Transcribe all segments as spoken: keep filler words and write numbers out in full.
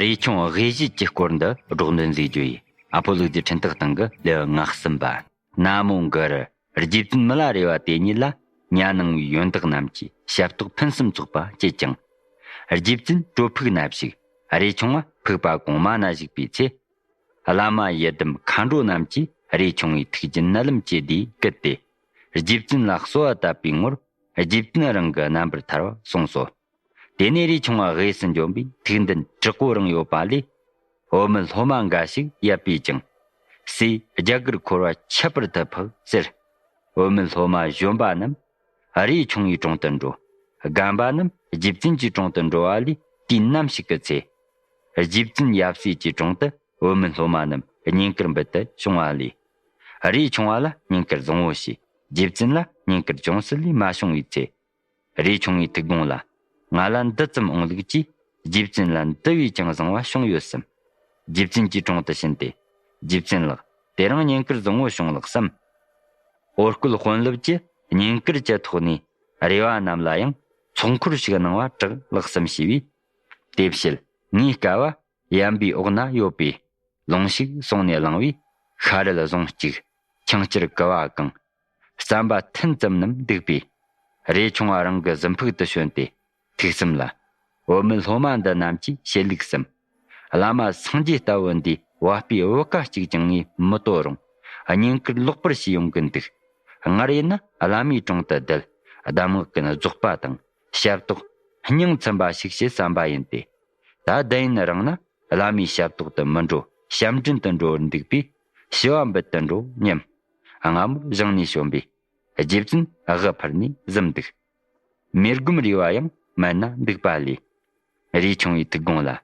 རས་ཆུང་དབུས་གཞིས་ཀྱི་སྐོར་འདི་སྒྲོག་འདོན་མཛད་རྒྱུ་ཡིན། ཨ་ཕོ་ལུག་རྫི་འཕྲིན་སྟེགས་སྟེང་གི་ལེའུ་ང་གསུམ་པ། ན་མོ་གུ་རུ། རྗེ་བཙུན་མི་ལ་རས་པ་དེ་ཉིད་ལ་གཉའ་གནོན་པའི་ཡོན་བདག་རྣམས་ཀྱིས་ཞབས་ཏོག་ཕུན་སུམ་ཚོགས་པ་བྱེད་ཅིང་། རྗེ་བཙུན་གྲོ་ཕུག་ན་བཞུགས། རས་ཆུང་བ་ཕུག་པ་གོང་མ་ན་བཞུགས་པའི་ཚེ། བླ་མ་ཡི་དམ་མཁའ་འགྲོ་རྣམས་ཀྱིས་རས་ཆུང་བའི་ཐུགས་ཀྱི་མནལ་ལམ་གྱི་དུས་བསྐུལ་ཏེ། རྗེ་བཙུན་ལ་གསོལ་བ་བཏབ་པའི་ངོར། རྗེ་བཙུན་རང་གི་རྣམ་པར་ཐར་བ་གསུངས་སོ། དེ་ནས་རས་ཆུང་བ་དབུས་སུ་འབྱོན་པའི་ཐུགས་འདུན་དྲག་པོ་རང་ཡོད་པ་ལས། བོད་མི་སློབ་མ་འགའ་ཞིག་ཡར་བོས་ཀྱང་། སྲས་རྒྱ་གར་འཁོར་བ་ཁྱད་པར་དུ་འཕགས་ཟེར། བོད་མི་སློབ་མ་གཞོན་པ་རྣམས་རས་ཆུང་བའི་དྲུང་དུ་འགྲོ། རྒན་པ་རྣམས་རྗེ་བཙུན་གྱི་དྲུང་དུ་འགྲོ་བ་ལས། དུས་ནམ་ཞིག་གི་ཚེ། རྗེ་བཙུན་ཡབ་སྲས་ཀྱི་དྲུང་དུ་བོད་མི་སློབ་མ་རྣམས་བསྙེན་བཀུར་འབུལ་དུ་བྱུང་བ་ལས། རས་ཆུང་བ་ལ་བསྙེན་བཀུར་བཟང་བོ་བྱས། རྗེ་བཙུན་ལ་བསྙེན་བཀུར་ཅུང་ཟད་ལས་མ་བྱུང་བའི་ཚེ། རས་ཆུང་བའི་ཐུགས་དགོངས་ལ། ང་ལ་འདི་ཙམ་འོང་ལུགས་ཀྱིས། རྗེ་བཙུན་ལ་འདི་བས་ཀྱང་བཟང་བ་བྱུང་ཡོད་བསམ། རྗེ་བཙུན་གྱི་དྲུང་དུ་ཕྱིན་ཏེ། རྗེ་བཙུན་ལགས། དེ་རིང་བསྙེན་བཀུར་བཟང་བོ་བྱུང་ལགས་སམ། འོ་སྐོལ་དཔོན་སློབ་ཀྱིས་བསྙེན་བཀུར་གྱི་ཐོག་ནས་རས་པ་རྣམས་ལ་ཡང་ཚོགས་འཁོར་ཞིག་གནང་བ་དྲག་ལགས་སམ་ཞུས་པས། དེ་བྱེད་ངའི་སྐལ་བ་ཡན་པའི་འོག་ན་ཡོད་པས། ལོངས་ཤིག་གསུངས་ནས་བླངས་པས། ཤ་རུས་ཟུངས་གཅིག་ཆང་སྐྱུར་ཀུ་བ་གང་། རྩམ་པ་ཐུན་ཙམ་རྣམས་འདུག་པས། རས་ཆུང་བ་རང་གི་གཟིམ་ཕུག་ཏུ་བྱོན་ཏེ། ཐུགས་སེམས་ལ། བོད་མི་སློབ་མ་འདི་རྣམས་ཀྱིས་བྱེད་ལུགས་སམ། བླ་མ་སངས་རྒྱས་ལྟ་བུ་འདིས་བ་སྤུའི་བུ་ག་གཅིག་ཀྱང་ངས་མི་དོ་རུང་། བསྙེན་བཀུར་ལོག་པར་བྱས་ཡོང་གི་འདུག་སྔར་ཡིན་ན་བླ་མའི་དྲུང་དུ་བསྡད། གདམས་ངག་གི་རྫོགས་པ་དང་ཞབས་ཏོག་སྙིང་ཚིམ་པ་ཞིག་བྱེད་བསམ་པ་ཡིན་ཏེ། ད་ལྡན་ཡིན་རང་ན། བླ་མའི་ཞབས་ཏོག་ཏུ་མི་འགྲོ། ཞབས་འདྲེན་དུ་འགྲོ་བར་འདུག་པས། ཞུ་བ་འབུལ་དུ་འགྲོ་སྙམ། སྔ་མོ་བཞེངས་ནས་བྱོན་པས། རྗེ་བཙུན་དབུ་ཕར་ནས་གཟིམས་འདུག་མེ་སྒོམ་རས་པ་ཡང་མལ་ན་འདུག་པ་ལས། རས་ཆུང་བའི་ཐུགས་དགོངས་ལ།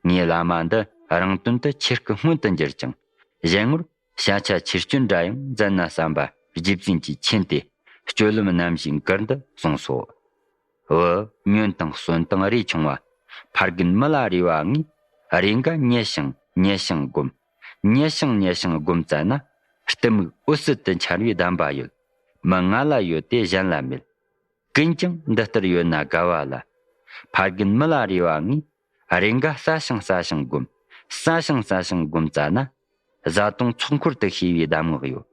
ངའི་བླ་མ་འདི་རང་དོན་དུ་ཆོས་སྐུ་མངོན་དུ་འགྱུར་ཅིང་། གཞན་ངོར་ཤ་ཆ་ཆེར་སྐྱོན་འདྲ་ཡང་མཛད་ན་བསམ་པ་རྗེ་བཙུན་གྱིས་མཁྱེན་ཏེ། སྤྱོད་ལམ་རྣམ་བཞིའི་མགུར་འདི་གསུངས་སོ། བུ། ཉོན་དང་གསོན་དང་རས་ཆུང་བ། ཕ་རྒན་མི་ལ་རས་པ་ངས། རེ་འགའ་མཉེས་ཤིང་མཉེས་ཤིང་བསྒོམ། མཉེས་ཤིང་མཉེས་ཤིང་བསྒོམ་ཙ་ན། གཏི་མུག་འོད་གསལ་དུ་འཆར་བའི་གདམས་པ་ཡོད། མི་ང་ལ་ཡོད་དེ་གཞན་ལ་མེད། ཀུན་ཀྱང་འདི་ལྟར་ཡོད་ན་དགའ་བ་ལ། ཕ་རྒན་མི་ལ་རས་པ་ངས། རེ་འགའ་ཟ་ཞིང་ཟ་ཞིང་བསྒོམ། ཟ་ཞིང་ཟ་ཞིང་བསྒོམ་ཙ་ན། བཟའ་བཏུང་ཚོགས་འཁོར་དུ་ཤེས་པའི་གདམས་ངག་ཡོད།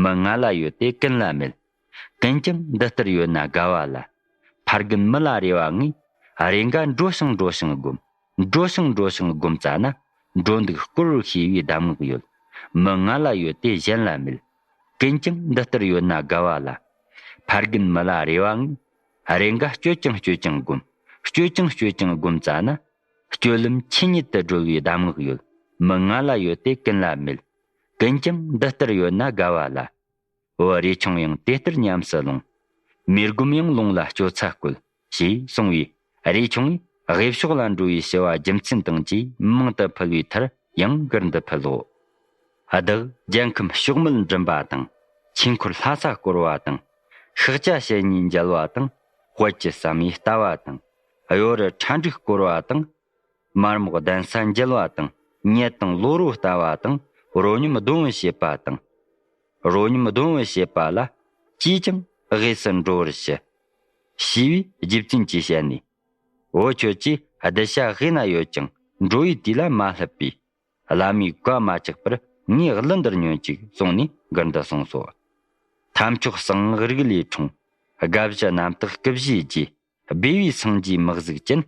མི་ང་ལ་ཡོད་དེ་ཀུན་ལ་མེད། ཀུན་ཀྱང་འདི་ལྟར་ཡོད་ན་དགའ་བ་ལ། ཕ་རྒན་མི་ལ་རས་པ་ངས། རེ་འགའ་འགྲོ་ཞིང་འགྲོ་ཞིང་བསྒོམ། འགྲོ་ཞིང་འགྲོ་ཞིང་བསྒོམ་ཙ་ན། འགྲོ་འདུག་སྐོར་བར་ཤེས་པའི་གདམས་ངག་ཡོད། མི་ང་ལ་ཡོད་དེ་གཞན་ལ་མེད། ཀུན་ཀྱང་འདི་ལྟར་ཡོད་ན་དགའ་བ་ལ། ཕ་རྒན་མི་ལ་རས་པ་ངས། རེ་འགའ་སྤྱོད་ཀྱང་སྤྱོད་ཀྱང་བསྒོམ། སྤྱོད་ཀྱང་སྤྱོད་ཀྱང་བསྒོམ་ཙ་ན། སྤྱོད་ལམ་ཆོས་ཉིད་དུ་སྒྲོལ་བའི་གདམས་ངག་ཡོད། མི་ང་ལ་ཡོད་དེ་ཀུན་ལ་མེད། ཀུན་ཀྱང་འདི་ལྟར་ཡོད་ན་དགའ་བ་ལ། འོ་རས་ཆུང་ཡང་དེ་ལྟར་ཉམས་སུ་ལོངས། མེ་སྒོམ་ཡང་ལུང་ལ་སྤྱོད་ཚར་བཀོད། ཞེས་གསུངས་པས། རས་ཆུང་བས་དབུས་ཕྱོགས་ལ་འགྲོ་བའི་ཞུ་བ་རྒྱུ་མཚན་དང་བཅས་མང་དུ་ཕུལ་བའི་མཐར། ཡང་མགུར་འདི་ཕུལ་ལོ། བདག་རྒྱལ་ཁམས་ཕྱོགས་མེད་འགྲིམ་པ་དང་། ཆོས་འཁོར་ལྷ་ས་བསྐོར་བ་དང་། ཤཱཀྱ་བཤད་ཉིད་མཇལ་བ་དང་། དཔལ་གྱི་བསམ་ཡས་ལྟ་བ་དང་། གཡོ་རུ་ཁྲ་འབྲུག་བསྐོར་བ་དང་། མར་མོག་གདན་ས་མཇལ་བ་དང་། ཉལ་དང་ལོ་རོ་ལྟ་བ་དང་། རོ་སྙོམས་སྡོང་བུ་བྱེད་པ་དང་། རོ་སྙོམས་སྡོང་བུ་བྱེད་པ་ལ། ཅིས་ཀྱང་དབུས་སུ་འགྲོ་བར་ཞུ། ཞེས་པས་རྗེ་བཙུན་གྱིས་བཤད་ནས། འོ་ཁྱོད་ཀྱིས་གདུལ་བྱ་དབུས་ན་ཡོད་ཀྱང་འགྲོ་བའི་དུས་ལ་མ་སླེབས་པས། བླ་མའི་བཀའ་མ་བཅག་པར་ངའི་གླུ་འདིར་ཉོན་ཅིག་གསུངས་ནས་མགུར་འདི་གསུངས་སོ། ཐབས་མཆོག་གསང་སྔགས་རིག་ལས་འཁྲུངས། དགའ་བཞི་རྣམ་དག་སྐུ་བཞིའི་རྗེ། སྦས་པའི་སངས་རྒྱས་མི་གཟུགས་ཅན།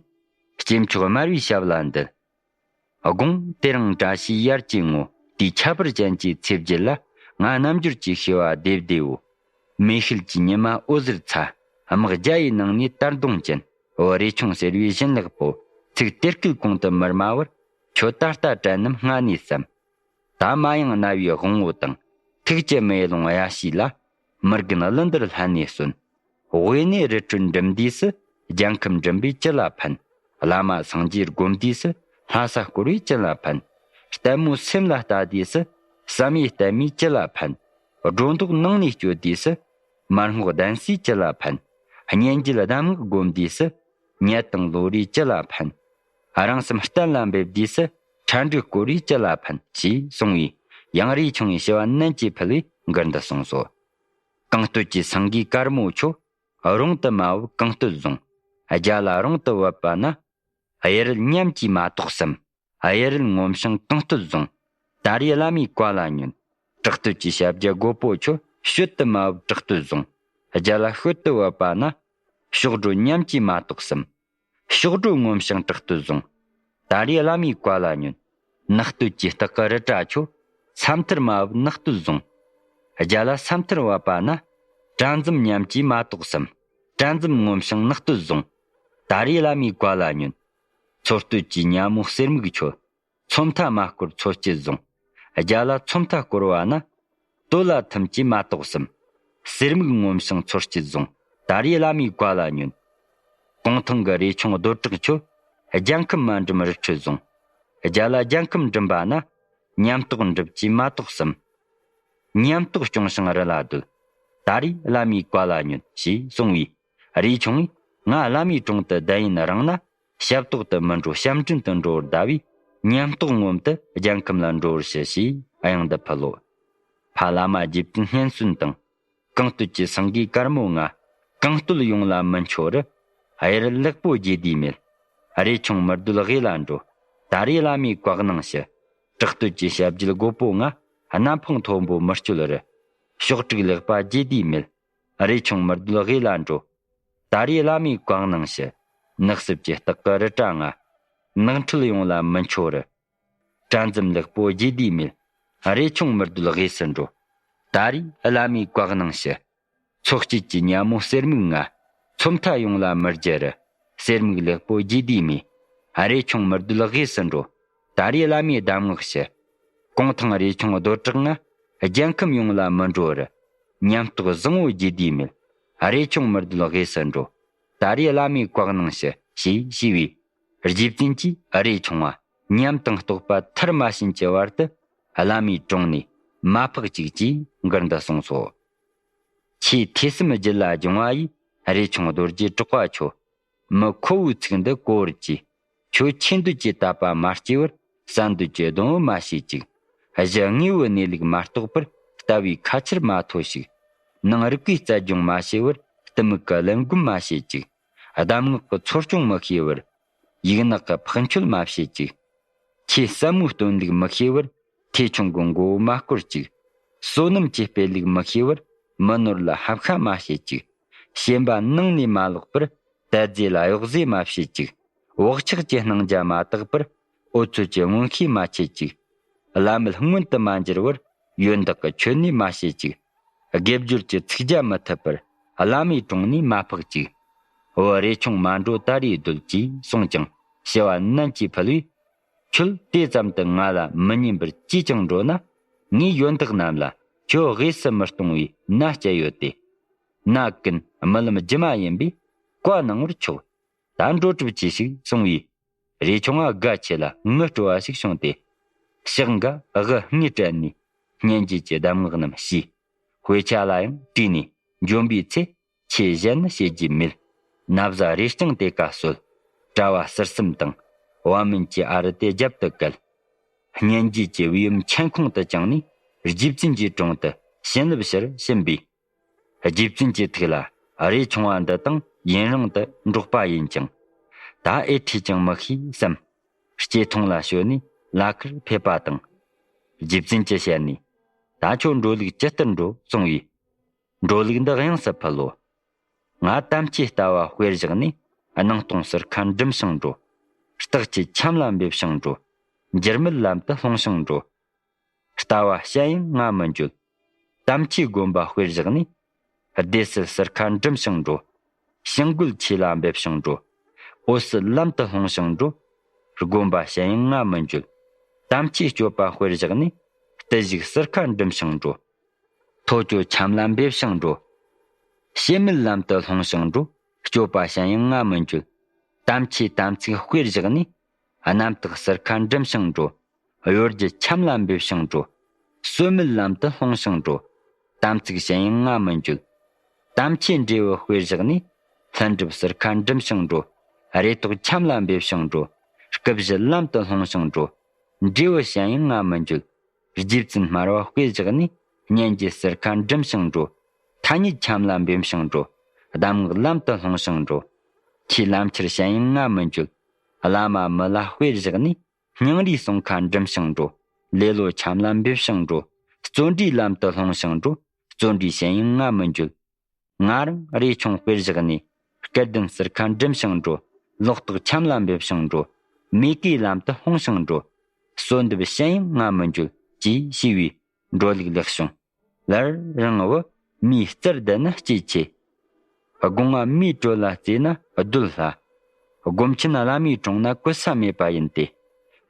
སྐྱེས་མཆོག་དམར་བའི་ཞབས་ལ་འདུད། དགོངས་དེ་རིང་བཀྲ་ཤིས་ཡར་གྱི་ངོ་། དུས་ཁྱད་པར་ཅན་གྱི་ཚེས་བརྒྱད་ལ། ང་རྣལ་འབྱོར་གྱི་ཤེས་པ་བདེ་བདེའོ། མེ་ཤེལ་གྱི་ཉི་མ་འོད་ཟེར་ཚ། དམག་བརྒྱ་ཡི་ནང་ནས་དར་གདོང་ཅན། འོ་རས་ཆུང་ཟེར་བའི་བཞིན་ལེགས་པོ། ཚིག་དེ་སྐད་གོང་དུ་མར་སྨྲ་བར། ཁྱོད་ད་ལྟ་དྲན་ནམ་སྔ་ནས་བསམ། ད་མ་ཡེངས་རྣ་བའི་དབང་པོ་དང་། ཐུགས་ཀྱི་མེ་ལོང་གཡའ་ཕྱིས་ལ། མི་རྒན་གླུ་འདིར་ལྷན་ནས་གསོན། དབུས་ནས་རི་ཁྲོད་འགྲིམ་དུས་སུ། རྒྱལ་ཁམས་འགྲིམ་པས་ཅི་ལ་ཕན། བླ་མ་སངས་རྒྱས་སྒོམ་དུས་སུ། ལྷ་ས་བསྐོར་བས་ཅི་ལ་ཕན། ལྟད་མོ་སེམས་ལ་ལྟ་དུས་སུ། བསམ་ཡས་ལྟད་མོས་ཅི་ལ་ཕན། སྒྲོ་འདོགས་ནང་ནས་གཅོད་དུས་སུ། མར་སྔོག་གདན་སས་ཅི་ལ་ཕན། སྙན་འགྱེད་གདམས་ངག་སྒོམ་དུས་སུ། ཉལ་དང་ལོ་རེས་ཅི་ལ་ཕན། རང་སེམས་གཏན་ལ་འབེབས་དུས་སུ། ཁྲ་འབྲུག་བསྐོར་བས་ཅི་ལ་ཕན། ཞེས་གསུངས་པས། ཡང་རས་ཆུང་བའི་ཞུ་བ་ནན་གྱིས་ཕུལ་བས་མགུར་འདི་གསུངས་སོ། གང་སྟོད་ཀྱི་སེང་གེའི་དཀར་མོ་ཁྱོད། རོང་དུ་མ་བབས་གང་སྟོད་བཟུང་། རྒྱ་ལ་རོང་དུ་བབས་པ་ན། གཡུ་རལ་ཉམས་ཀྱིས་མ་དོག་སེམས། གཡུ་རལ་ངོམ་ཞིང་གང་བསྟོད་བཟུང་། ད་རེས་བླ་མའི་བཀའ་ལ་ཉོན། དྲག་བསྟོད་ཀྱི་ཞབས་རྗེས་རྒོད་པོ་ཁྱོད། ཤོད་དུ་མ་བབ་དྲག་བསྟོད་བཟུང་། རྒྱ་ལ་ཤོད་དུ་བབ་པ་ན། གཤོག་སྒྲོ་ཉམས་ཀྱིས་མ་གཏོགས་སམ། གཤོག་སྒྲོ་ངོམ་ཞིང་དྲག་བསྟོད་བཟུང་། ད་རེས་བླ་མའི་བཀའ་ལ་ཉོན། ནག་བསྟོད་ཀྱི་སྟག་གི་རི་བཀྲ་ཁྱོད། ས་མཐར་མ་བབ་ནག་བསྟོད་བཟུང་། རྒྱ་ལ་ས་མཐར་བབ་པ་ན། གྲལ་འཛོམས་ཉམས་ཀྱིས་མ་གཏོགས་སམ། གྲལ་འཛོམས་ངོམ་ཞིང་ནག་བསྟོད་བཟུང་། ད་རེས་བླ་མའི་བཀའ་ལ་ཉོན། མཚོ་སྟོད་ཀྱི་ཉ་མོ་གསེར་མིག་ཁྱོད། མཚོ་མཐའ་མ་བསྐོར་མཚོ་སྐྱེས་བཟུང་། རྒྱ་ལ་མཚོ་མཐའ་བསྐོར་བ་ན། སྟོད་ལ་ཐིམ་གྱིས་མ་གཏོགས་སམ། གསེར་མིག་ངོམ་ཞིང་མཚོ་སྐྱེས་བཟུང་། ད་རེས་བླ་མའི་བཀའ་ལ་ཉོན། གུང་ཐང་གི་རས་ཆུང་རྡོ་བྲག་ཁྱོད། རྒྱལ་ཁམས་མ་འགྲིམ་རི་ཁྲོད་བཟུང་། རྒྱ་ལ་རྒྱལ་ཁམས་འགྲིམ་པ་ན། ཉམས་རྟོགས་འགྲུབ་ཀྱིས་མ་གཏོགས་སམ། ཉམས་རྟོགས་སྐྱོང་ཞིང་རི་ལ་སྡོད། ད་རེས་བླ་མའི་བཀའ་ལ་ཉོན་ཞེས་གསུངས་པས། རས་ཆུང་ངས་ང་བླ་མའི་དྲུང་དུ་བསྡད་ཡུན་རིང་ན། ཞབས་ཏོག་ཏུ་མི་འགྲོ། ཞབས་འདྲེན་དུ་འགྲོ་བར་གདའ་བས། ཉམས་རྟོགས་ངོམ་དུ་རྒྱལ་ཁམས་ལ་འགྲོ་བར་ཞུ་ཞེས་དབྱངས་འདི་ཕུལ་ལོ། ཕ་བླ་མ་རྗེ་བཙུན་སྙན་གསོན་དང་། གང་བསྟོད་ཀྱི་སེང་གེའི་དཀར་མོ་ང་། གང་བསྟོད་ཡོངས་ལ་མི་འཆོར་རི། གཡུ་རལ་ལེགས་པོ་རྒྱས་དུས་མེད། རས་ཆུང་མི་སྡོད་དབུས་ལ་འགྲོ། ད་རེས་བླ་མའི་བཀའ་གནང་ཞུ། དྲག་བསྟོད་ཀྱི་ཞབས་རྗེས་རྒོད་པོ་ང་། གནམ་འཕང་མཐོན་པོ་མི་སྐྱོད་རི། ཕྱོགས་དྲུག་ལེགས་པ་རྒྱས་དུས་མེད། རས་ཆུང་མི་སྡོད་དབུས་ལ་འགྲོ། ད་རེས་བླ་མའི་བཀའ་གནང་ཞུ། ནགས་སྲིབ་ཀྱི་སྟག་གི་རི་བཀྲ་ང་། ནགས་ཁྲོད་ཡོངས་ལ་མི་འཆོར་རི། གྲལ་འཛོམས་ལེགས་པོ་རྒྱས་དུས་མེད། རས་ཆུང་མི་སྡོད་དབུས་སུ་འགྲོ། ད་རེས་བླ་མའི་བཀའ་གནང་ཞུ། མཚོ་སྐྱེས་ཀྱི་ཉ་མོ་གསེར་མིག་ང་། མཚོ་མཐའ་ཡོངས་ལ་མི་རྒྱལ་རི། གསེར་མིག་ལེགས་པོ་རྒྱས་དུས་མེད། རས་ཆུང་མི་སྡོད་དབུས་སུ་འགྲོ། ད་རེས་བླ་མའི་གདམས་ངག་ཞུ། གུང་ཐང་རས་ཆུང་རྡོ་བྲག་ང་། རྒྱལ་ཁམས་ཡོངས་ལ་མི་འགྲོ་རི། ཉམས་རྟོགས་བཟང་བོ་རྒྱས་དུས་མེད། རས་ཆུང་མི་སྡོད་དབུས་སུ་འགྲོ། ད་རེས་བླ་མའི་བཀའ་གནང་ཞུ་ཞེས་ཞུས་པས། རྗེ་བཙུན་གྱིས་རས་ཆུང་བ། ཉམས་དང་རྟོགས་པ་མཐར་མ་ཕྱིན་གྱི་བར་དུ། བླ་མའི་དྲུང་ནས་མ་འཕགས་ཅིག་ཅེས་མགུར་འདི་གསུངས་སོ། ཁྱེད་ཐོས་བསམ་རྒྱུད་ལ་སྦྱོང་བ་ཡིས། རས་ཆུང་རྡོ་རྗེ་གྲགས་པ་ཁྱོད། མི་ཁོ་བོའི་ཚིག་འདི་གོ་བར་གྱིས། ཁྱོད་ཆོས་འདོད་ཀྱི་དད་པ་མ་སྐྱེས་པར། ས་འདོད་ཀྱི་སྡོང་བོ་མ་བྱེད་ཅིག། གཞི་དངོས་པོའི་གནས་ལུགས་མ་རྟོགས་པར། ལྟ་བའི་ཁ་ཆར་མ་ཐོ་ཞིག། ནང་རིག་པའི་རྩལ་སྦྱོང་མ་བྱས་པར། གཏི་མུག་གི་བླུན་སྒོམ་མ་བྱེད་ཅིག། གདམས་ངག་གི་འཚོ་སྐྱོང་མི་ཤེས་པར། ཡིག་ནག་གི་འཕགས་མཆོད་མ་བྱེད་ཅིག། ཁྱེད་ཟབ་མོའི་སྟོན་ལུགས་མི་ཤེས་པར། ཐེ་ཆུང་གི་མགོ་བོ་མ་བསྐོར་ཅིག། བསོད་ནམས་ཀྱི་སྤེལ་ལུགས་མི་ཤེས་པར། མི་ནོར་ལ་ཧབ་ཤ་མ་བྱེད་ཅིག། ཞེན་པ་ནང་ནས་མ་ལོག་པར། དད་རྫས་ལ་གཡོག་རྫས་མ་བྱེད་ཅིག། བག་ཆགས་ཀྱི་སྣང་རྒྱ་མ་དག་པར། འོལ་ཚོད་ཀྱི་མངོན་ཤེས་མ་བྱེད་ཅིག། བླ་མེད་མངོན་དུ་མ་འགྱུར་བར། ཡོན་བདག་གི་ཆོས་ནི་མ་བྱེད་ཅིག། དགེ་སྦྱོར་གྱི་ཚིག་རྒྱ་མི་ཐུབ་པར། བླ་མའི་དྲུང་ནས་མ་འཕགས་ཅིག། འོ་རས་ཆུང་མ་འགྲོ་ད་རེས་སྡོད་ཅེས་གསུངས་ཀྱང་། ཞུ་བ་ནན་གྱིས་ཕུལ་བས། ཁྱོད་དེ་ཙམ་དུ་ང་ལ་མི་ཉན་པར་ཅིས་ཀྱང་འགྲོ་ན། ངས་ཡོན་བདག་རྣམས་ལ་ཁྱོད་དབུས་སུ་མི་གཏོང་བའི་མནའ་བསྐྱལ་ཡོད་དེ། མནའ་ཀུན་རྨི་ལམ་སྒྱུ་མ་ཡིན་པས་བཀའ་གནང་བར་ཆོག། ད་འགྲོ་གྲབས་གྱིས་ཤིག་གསུང་བས། རས་ཆུང་བ་དགའ་ཆེ་ལ་ངུ་སྤྲོ་བ་ཞིག་བྱུང་སྟེ། ཕྱག་འགའ་དབུ་སྔས་བྲན་ནས་སྙན་འཇེབས་ཀྱི་གདམས་ངག་རྣམས་ཞུས། དཔེ་ཆ་ལ་ཡང་བྲིས་ནས་འཇོམས་པའི་ཚེ། ཆེས་གཞན་ནི་བྱེད་རྒྱུ་མེད། ན་བཟའ་རས་རྐྱང་དེ་ཀ་གསོལ། གྲྭ་བ་ཟུར་གསུམ་དང་། བ་མིན་གྱི་ཨ་རི་དེ་རྒྱབ་ཏུ་བཀལ། སྙན་རྒྱུད་ཀྱི་བེའུ་མཆན་ཁུང་དུ་བཅངས་ནས། རྗེ་བཙུན་གྱི་དྲུང་དུ་བྱིན་རླབས་ཕྱིར་ཕྱིན་པས། རྗེ་བཙུན་གྱི་ཐུགས་ལ། རས་ཆུང་བ་འདི་དང་ཡུན་རིང་དུ་འགྲོགས་པ་ཡིན་ཀྱང་། ད་ཨེ་ཁྲིད་ཀྱང་མི་ཤེས་བསམ། སྐྱེ་ཐོང་ལ་ཞོན་ནས་ལ་ཁར་ཕེབས་པ་དང་། རྗེ་བཙུན་གྱི་ཞལ་ནས། ད་ཁྱོད་འགྲོ་ལུགས་ཇི་ལྟར་འགྲོ་གསུང་བས། འགྲོ་ལུགས་འདི་དབྱངས་སུ་ཕུལ་ལོ། ང་དམ་ཆོས་ལྟ་བ་དཔེར་བཞག་ནས། སྣང་སྟོང་སར་ཁ་འགྲིམ་ཞིང་འགྲོ། རྟགས་ཀྱི་ཆམ་ལ་འབེབས་ཤིང་འགྲོ། འགྱུར་མེད་ལམ་དུ་ལྷུང་ཞིང་འགྲོ། ལྟ་བ་ཞན་ཡང་ང་མི་འགྱོད། དམ་ཆོས་དགོན་པ་དཔེར་བཞག་ནས། སྡེ་སྲིད་སར་ཁ་འགྲིམ་ཞིང་འགྲོ། ཞིང་རྒོད་ཆོས་ལ་འབེབས་ཤིང་འགྲོ། འོད་གསལ་ལམ་དུ་ལྷུང་ཞིང་འགྲོ། དགོན་པ་ཞན་ཡང་ང་མི་འགྱོད། དམ་ཆོས་སྤྱོད་པ་དཔེར་བཞག་ནས། བརྟུལ་ཞུགས་སར་ཁ་འགྲིམ་ཞིང་འགྲོ། ཐོ་ཅོ་ཆམ་ལ་འབེབས་ཤིང་འགྲོ། ཞེན་མེད་ལམ་དུ་ལྷུང་ཞིང་འགྲོ། སྤྱོད་པ་ཞན་ཡང་ང་མི་འགྱོད། དམ་ཆོས་དམ་ཚིག་དཔེར་བཞག་ནས། རྣམ་དག་སར་ཁ་འགྲིམ་ཞིང་འགྲོ། གཡོ་སྒྱུ་ཆམ་ལ་འབེབས་ཤིང་འགྲོ། གསོད་མེད་ལམ་དུ་ལྷུང་ཞིང་འགྲོ། དམ་ཚིག་ཞན་ཡང་ང་མི་འགྱོད། དམ་ཆོས་འབྲས་བུ་དཔེར་བཞག་ནས། ལྷུན་གྲུབ་སར་ཁ་འགྲིམ་ཞིང་འགྲོ། རེ་དོགས་ཆམ་ལ་འབེབས་ཤིང་འགྲོ། སྐུ་བཞི་ལམ་དུ་ལྷུང་ཞིང་འགྲོ། འབྲས་བུ་ཞན་ཡང་ང་མི་འགྱོད། རྗེ་བཙུན་སྨྲ་བ་དཔེར་བཞག་ནས། སྙན་བརྒྱུད་སར་ཁ་འགྲིམ་ཞིང་འགྲོ། ཐ་སྙད་ཆམ་ལ་འབེབས་ཤིང་འགྲོ། གདམས་ངག་ལམ་དུ་ལྷུང་ཞིང་འགྲོ། ཁྱེད་ལམ་ཁྱེར་ཞན་ཡང་ང་མི་འགྱོད། བླ་མ་མི་ལ་དཔེར་བཞག་ནས། སྙིང་རུས་གསུང་ཁ་འགྲིམ་ཞིང་འགྲོ། ལེ་ལོ་འཆམ་ལ་འབེབས་ཤིང་འགྲོ། བརྩོན་འགྲུས་ལམ་དུ་ལྷུང་ཞིང་འགྲོ། བརྩོན་འགྲུས་ཞན་ཡང་ང་མི་འགྱོད། ང་རང་རས་ཆུང་དཔེར་བཞག་ནས། སྐལ་ལྡན་ཟུར་ཁ་འགྲིམ་ཞིང་འགྲོ། ལོག་རྟོག་འཆམ་ལ་འབེབས་ཤིང་འགྲོ། མེ་གེའི་ལམ་དུ་ལྷུང་ཞིང་འགྲོ། གསོལ་འདེབས་ཞན་ཡང་ང་མི་འགྱོད། ཅེས་ཞུས་པའི་འགྲོ་ལུགས་ལེགས་བྱུང་། ལར་རིང་བུ་མིའི་རྩར་བསྡད་ན་སྐྱིད་ཆེ། སྒོ་ང་མིའི་དྲོད་ལ་བརྩེས་ན་སྡོད་སླ། སྒོམ་ཆེན་བླ་མའི་དྲུང་ན་གོལ་ས་མེད་པ་ཡིན་ཏེ།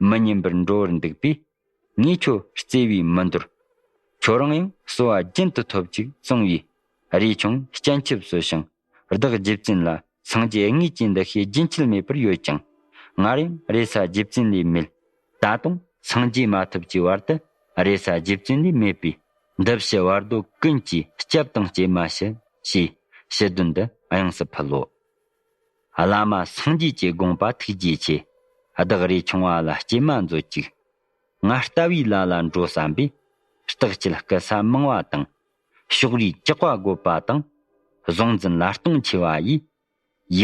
མི་ཉན་པར་འགྲོ་བར་འདུག་པས། ངས་ཁྱོད་བརྩེ་བས་མི་འདོར། ཁྱོད་རང་ཡང་གསོལ་བ་རྒྱུན་དུ་ཐོབ་ཅིག་གསུང་བས། རས་ཆུང་སྤྱན་ཆབ་གསོལ་ཞིང་བདག་རྗེ་བཙུན་ལ་སངས་རྒྱས་དངོས་ཀྱི་འདུ་ཤེས་རྒྱུན་ཆད་མེད་པར་ཡོད་ཀྱང་། སྔར་ཡང་རེ་ས་རྗེ་བཙུན་ལས་མེད། ད་དུང་སངས་རྒྱས་མ་ཐོབ་ཀྱི་བར་དུ་རེ་ས་རྗེ་བཙུན་ལས་མེད་པས། འདི་ཕྱི་བར་དོ་ཀུན་གྱི་སྐྱབས་དང་སྐྱེལ་མ་ཞུ། ཞེས་ཞུ་དོན་འདི་དབྱངས་སུ་ཕུལ་ལོ། བླ་མ་སངས་རྒྱས་ཀྱི་དགོངས་པ་ཐུགས་རྗེ་ཆེ། བདག་རས་ཆུང་བ་ལ་སྐྱེལ་མ་མཛོད་ཅིག། ང་ལྟ་བུའི་ལ་ལ་འགྲོ་བསམ་པས། རྟགས་ཆད་སྐུ་ས་མང་བ་དང་། ཕྱོགས་རིས་གྲགས་པ་དགོས་པ་དང་། གཟུང་འཛིན་ལ་སྟོང་ཆེ་བ་ཡིས།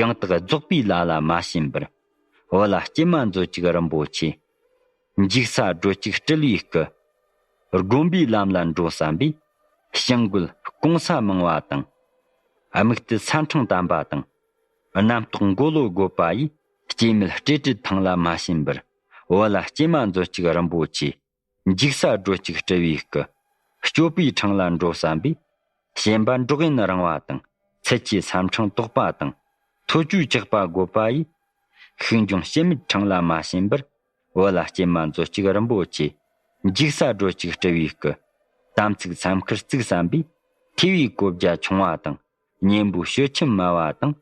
ཡང་དག་རྫོགས་པའི་ལ་ལ་མ་ཕྱིན་པར། བུ་ལ་སྐྱེལ་མ་མཛོད་ཅིག་རིན་པོ་ཆེ། འཇིགས་ས་སྒྲོལ་ཅིག་སྤྲུལ་བའི་སྐུ། དགོན་པའི་ལམ་ལ་འགྲོ་བསམ་པས། བྱིང་རྒོད་སྐུང་ས་མང་བ་དང་། དམིགས་གཏད་ས་འཕྲེང་དམ་པ་དང་། རྣམ་རྟོག་མགོ་ལོག་དགོས་པ་ཡིས། སྐྱེ་མེད་སྤྲོས་བྲལ་ཐང་ལ་མ་ཕྱིན་པར། བུ་ལ་སྐྱེལ་མ་མཛོད་ཅིག་རིན་པོ་ཆེ། འཇིགས་ས་སྒྲོལ་ཅིག་སྤྲུལ་བའི་སྐུ། སྤྱོད་པའི་འཕྲང་ལ་འགྲོ་བསམ་པས། ཞེན་པ་འགྲོགས་ཡུན་རིང་བ་དང་། ཚུལ་གྱི་ས་འཕྲེང་དོག་པ་དང་། ཐོ་ཅོའི་ཇག་པ་དགོས་པ་ཡིས། ཤུགས་འབྱུང་སྐྱེ་མེད་འཕྲང་ལ་མ་ཕྱིན་པར། བུ་ལ་སྐྱེལ་མ་མཛོད་ཅིག་རིན་པོ་ཆེ། འཇིགས་ས་སྒྲོལ་ཅིག་སྤྲུལ་བའི་སྐུ། དམ་ཚིག་མཚམས་ཁུར་བརྩིགས་བསམ་པས། ཐོས་པའི་གོ་བརྒྱ་ཆུང་བ་དང་། གཉེན་པོའི་སྤྱོད་ཁྱིམ་དམའ་བ་དང་།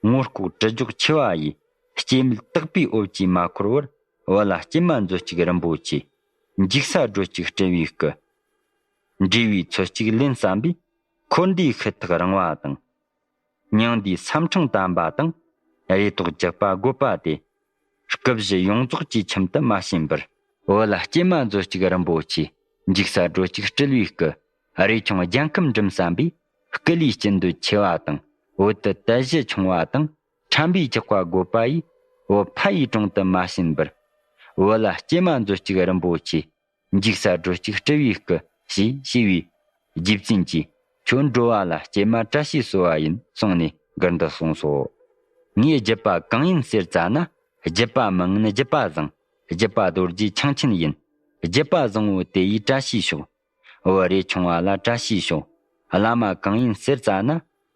ངོ་ལྐོག་གྲི་རྒྱོག་ཆེ་བ་ཡིས། སྐྱེ་མེད་དག་པའི་འོབས་ཀྱིས་མ་འཁོར་བར། བུ་ལ་སྐྱེལ་མ་མཛོད་ཅིག་རིན་པོ་ཆེ། འཇིགས་ས་སྒྲོལ་ཅིག་སྤྲུལ་བའི་སྐུ། འབྲས་བུའི་ཚོད་ཅིག་ལེན་བསམ་པས། འཁོར་འདས་ཤི་ཐག་རིང་བ་དང་། མྱང་འདས་ས་འཕྲེང་དམ་པ་དང་། རེ་དོགས་འཇིགས་པ་དགོས་པ་སྟེ། སྐུ་བཞི་ཡོངས་རྫོགས་ཀྱི་ཁྱིམ་དུ་མ་ཕྱིན་པར། བུ་ལ་སྐྱེལ་མ་མཛོད་ཅིག་རིན་པོ་ཆེ། འཇིགས་ས་སྒྲོལ་ཅིག་སྤྲུལ་བའི་སྐུ། རས་ཆུང་རྒྱལ་ཁམས་འགྲིམ་བསམ་པས། སྐུ་ལུས་སྐྱིད་འདོད་ཆེ་བ་དང་། བོད་དུ་དལ་བཞི་ཆུང་བ་དང་། ཁྲམ་པའི་ཇག་པ་དགོས་པ་ཡིས། བོད་ཕ་ཡི་དྲུང་དུ་མ་ཕྱིན་པར། བུ་ལ་སྐྱེལ་མ་མཛོད་ཅིག་རིན་པོ་ཆེ། འཇིགས་ས་སྒྲོལ་ཅིག་སྤྲུལ་བའི་སྐུ། ཞེས་ཞུས་པས། རྗེ་བཙུན་གྱིས། ཁྱོད་འགྲོ་བ་ལ་སྐྱེལ་མ་བཀྲ་ཤིས་གསོལ་བ་ཡིན་གསུངས་ནས་མགུར་འདི་གསུངས་སོ། ངས་བརྒྱུད་པ་གང་ཡིན་ཟེར་ཙ་ན། བརྒྱུད་པ་མི་ངན་བརྒྱུད་པ་བཟང་། བརྒྱུད་པ་རྡོ་རྗེ་འཆང་ཆེན་ཡིན། བརྒྱུད་པ་བཟང་བོ་དེ་ཡིས་བཀྲ་ཤིས་ཤོག། བུ་རས་ཆུང་བ་ལ་བཀྲ་ཤིས་ཤོག། བླ་མ་གང་ཡིན་ཟེར་ཙ་ན།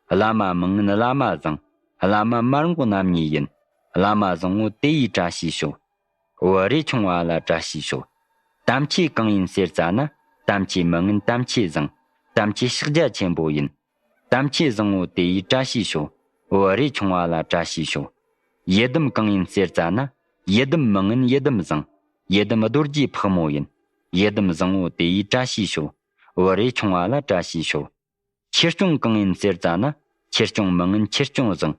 བླ་མ་མི་ངན་བླ་མ་བཟང་། བླ་མ་མར་འགོང་རྣམ་གཉིས་ཡིན། བླ་མ་བཟང་བོ་དེ་ཡིས་བཀྲ་ཤིས་ཤོག། བུ་རས་ཆུང་བ་ལ་བཀྲ་ཤིས་ཤོག། དམ་ཆོས་གང་ཡིན་ཟེར་ཙ་ན། དམ་ཆོས་མི་ངན་དམ་ཆོས་བཟང་། དམ་ཆོས་ཕྱག་རྒྱ་ཆེན་པོ་ཡིན། དམ་ཆོས་བཟང་བོ་དེ་ཡིས་བཀྲ་ཤིས་ཤོག། བུ་རས་ཆུང་བ་ལ་བཀྲ་ཤིས་ཤོག། ཡི་དམ་གང་ཡིན་ཟེར་ཙ་ན། ཡི་དམ་མི་ངན་ཡི་དམ་བཟང་། ཡི་དམ་རྡོ་རྗེ་ཕག་མོ་ཡིན། ཡི་དམ་བཟང་བོ་དེ་ཡིས་བཀྲ་ཤིས་ཤོག། བུ་རས་ཆུང་བ་ལ་བཀྲ་ཤིས་ཤོག། ཆོས་སྐྱོང་གང་ཡིན་ཟེར་ཙ་ན། ཆོས་སྐྱོང་མི་ངན་ཆོས་སྐྱོང་བཟང་།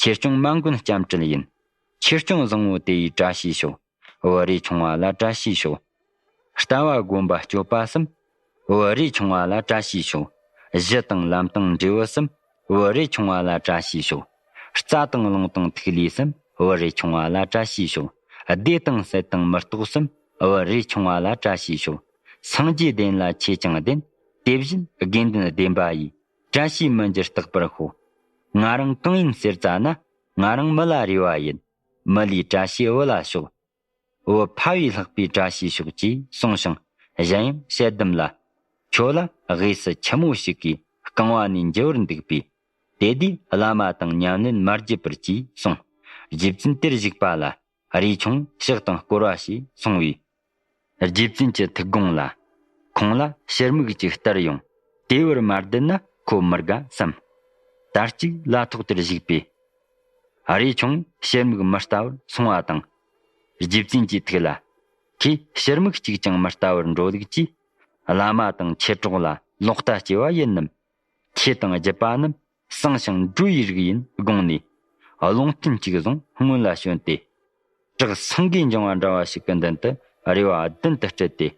ཆོས་སྐྱོང་མ་མགོན་ལྕམ་དྲལ་ཡིན། ཆོས་སྐྱོང་བཟང་བོ་དེ་ཡིས་བཀྲ་ཤིས་ཤོག། བུ་རས་ཆུང་བ་ལ་བཀྲ་ཤིས་ཤོག། ལྟ་བ་སྒོམ་པ་སྤྱོད་པ་གསུམ། བུ་རས་ཆུང་བ་ལ་བཀྲ་ཤིས་ཤོག། གཞི་དང་ལམ་དང་འབྲས་བུ་གསུམ། བུ་རས་ཆུང་བ་ལ་བཀྲ་ཤིས་ཤོག། རྩ་དང་རླུང་དང་ཐིག་ལེ་གསུམ། བུ་རས་ཆུང་བ་ལ་བཀྲ་ཤིས་ཤོག། བདེ་དང་སྲིད་དང་མི་རྟག་གསུམ། བུ་རས་ཆུང་བ་ལ་བཀྲ་ཤིས་ཤོག། སངས་རྒྱས་བདེན་ལ་ཆོས་ཀྱང་བདེན། དེ་བཞིན་དགེ་འདུན་བདེན་པ་ཡིས། བཀྲ་ཤིས་མི་འགྱུར་རྟག་པར་ཤོག། ང་རང་གང་ཡིན་ཟེར་ཙ་ན། ང་རང་མི་ལ་རས་པ་ཡིན། མི་ལུས་བཀྲ་ཤིས་བུ་ལ་ཤོག། བུ་ཕ་བས་ལྷག་པའི་བཀྲ་ཤིས་ཤོག། ཅེས་གསུངས་ཤིང་གཞན་ཡང་ཞལ་གདམས་ལ། ཁྱོད་ལ་དབུས་སུ་ཆུ་མོ་ཞིག་གིས་རྐང་བ་ནས་འགྱུར་བར་འདུག་པས། དེ་དུས་བླ་མ་དང་ཉམས་ལེན་མ་བརྒྱུད་པར། ཅེས་གསུངས། རྗེ་བཙུན་དེར་བཞུགས་པ་ལ། རས་ཆུང་ཕྱག་དང་བསྐོར་བ་ཞེས་གསུངས་པས། རྗེ་བཙུན་གྱི་ཐུགས་དགོངས་ལ། ཁོང་ལ་ཕྱིར་མིག་ཅིག་ལྟར་ཡོང་། དེ་བར་མ་བསྡད་ན་ཁོ་མི་དགའ་བསམ། དར་ཅིག་ལ་ཐོག་དེར་བཞུགས་པས། རས་ཆུང་ཕྱིར་མིག་མི་ལྟ་བར་སོང་བ་དང་། རྗེ་བཙུན་གྱི་ཐུགས་ལ། ཁོས་ཕྱིར་མིག་ཅིག་ཀྱང་མི་ལྟ་བར་འགྲོ་ལུགས་ཀྱིས། བླ་མ་དང་མཆེད་གྲོགས་ལ་ལོག་ལྟ་སྐྱེ་བ་ཡིན་ནམ། ཆོས་དང་བརྒྱུད་པ་རྣམས་གསང་ཞིང་སྒྲོལ་བའི་རིགས་ཡིན་དགོངས་ནས། རླུང་ཐུན་གཅིག་བཟུང་སྔོན་ལ་བྱོན་ཏེ། བྲག་སེང་གེ་འགྱིང་བ་འདྲ་བ་ཞིག་གི་མདུན་དུ་རས་པ་མདུན་དུ་སྤྲད་དེ།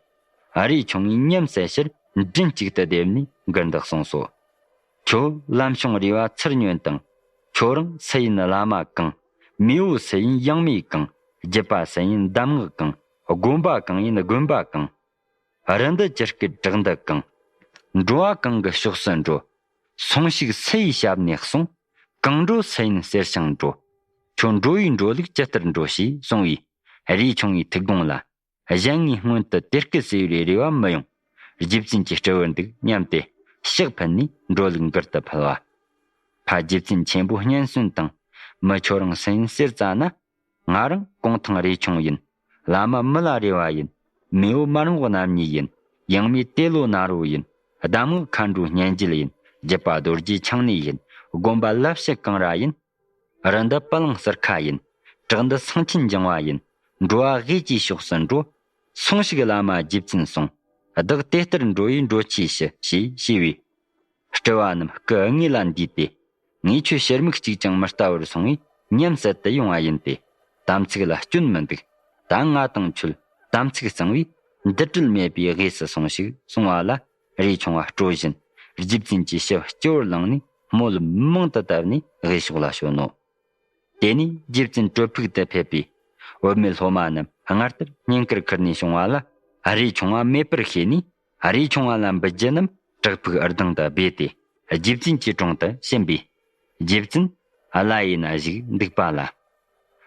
རས་ཆུང་ངུས་ཉམས་སད་ཕྱིར་མགྲིན་གཅིག་ཏུ་བསྡེབས་ནས་མགུར་འདི་གསུངས་སོ། ཁྱོད་ལམ་བྱུང་རས་པ་ཚུར་ཉོན་དང་། ཁྱོད་རང་སུ་ཡིན་བླ་མ་གང་། མེས་པོ་སུ་ཡིན་ཡང་མེས་གང་། བརྒྱུད་པ་སུ་ཡིན་གདམས་ངག་གང་ དགོན་པ་གང་ཡིན་དགོན་པ་གང་། རི་འདི་ཇི་སྐད་བྲག་འདི་གང་། འགྲོ་བ་གང་གི་ཕྱོགས་སུ་འགྲོ། སོང་ཞིག་སུ་ཡི་ཞབས་ནས་གསུངས། གང་འགྲོ་སུ་ཡིན་གསེར་ཞིང་འགྲོ། ཁྱོད་འགྲོ་བའི་འགྲོ་ལུགས་ཇི་ལྟར་འགྲོ་ཞེས་གསུངས་པས། རས་ཆུང་བའི་ཐུགས་དགོངས་ལ། གཞན་ངའི་སྔོན་དུ་དེ་སྐད་ཟེར་བའི་རེ་བ་མི་ཡོང་། རྗེ་བཙུན་གྱི་སྤྲུལ་པར་འདུག་སྙམ་སྟེ་ཕྱག་ཕུལ་ནས་འགྲོ་ལུགས་འགུལ་དུ་ཕུལ་བ། ཕ་རྗེ་བཙུན་ཆེན་པོ་སྙན་གསོན་དང་། མི་ཁྱོད་རང་སུ་ཡིན་ཟེར་ཙ་ན། ང་རང་གུང་ཐང་རས་ཆུང་ཡིན། བླ་མ་མི་ལ་རས་པ་ཡིན། མེས་པོ་མར་རྔོག་རྣམ་གཉིས་ཡིན། ཡང་མོས་ཏེ་ལོ་ནཱ་རོ་ཡིན། གདམས་ངག་མཁའ་འགྲོའི་སྙན་འཇེབས་ཡིན། རྒྱུད་པ་རྡོ་རྗེ་འཆང་ནས་ཡིན། དགོན་པ་བླ་བཤད་གངས་ར་ཡིན། རི་འདི་པི་ལིང་ཟུར་ཁ་ཡིན། བྲག་འདི་སེང་ཆེན་འགྱིང་བ་ཡིན། འགྲོ་བ་དབུས་ཀྱི་ཕྱོགས་སུ་འགྲོ། སོང་ཞིག་བླ་མ་རྗེ་བཙུན་གསུངས། བདག་དེ་ལྟར་འགྲོ་བའི་འགྲོ་ཆས་ཞུ་ཞེས་ཞུས་པས། སྤྲུལ་པ་རྣམས་སྐུ་དངོས་ལ་འདུས་ཏེ། ངས་ཁྱོད་ཕྱིར་མིག་གཅིག་ཀྱང་མི་ལྟ་བར་སོང་བས་ཉམས་སད་དུ་ཡོང་བ་ཡིན་ཏེ། དམ་ཚིག་ལ་སྐྱོན་མི་འདུག་ད་ང་དང་ཁྱོད་དམ་ཚིག་གཙང་བས་འདི་འབྲལ་མེད་པའི་དབུས་སུ་སོང་ཞིག་གསུང་བ་ལ། རས་ཆུང་བ་སྤྲོ་བཞིན་རྗེ་བཙུན་གྱི་ཞབས་སྤྱི་བོར་བླངས་ནས་སྨོན་ལམ་མང་དུ་བཏབ་ནས་དབུས་ཕྱོགས་ལ་བྱོན་ནོ། དེ་ནས་རྗེ་བཙུན་གྲོལ་ཕུག་ཏུ་ཕེབས་པས། བུད་མེད་སློབ་མ་རྣམས་སྔར་ལྟར་བསྙེན་བཀུར་ཁུར་ནས་བྱུང་བ་ལ། རས་ཆུང་བ་མེད་པར་ཤེས་ནས། རས་ཆུང་བ་ལ་འབུལ་རྒྱུ་རྣམས་བྲག་ཕུག་ཨར་དང་དུ་སྦས་ཏེ། རྗེ་བཙུན་གྱི་དྲུང་དུ་ཕྱིན་པས། རྗེ་བཙུན་བླ་ཡི་ན་བཞུགས་འདུག་པ་ལ།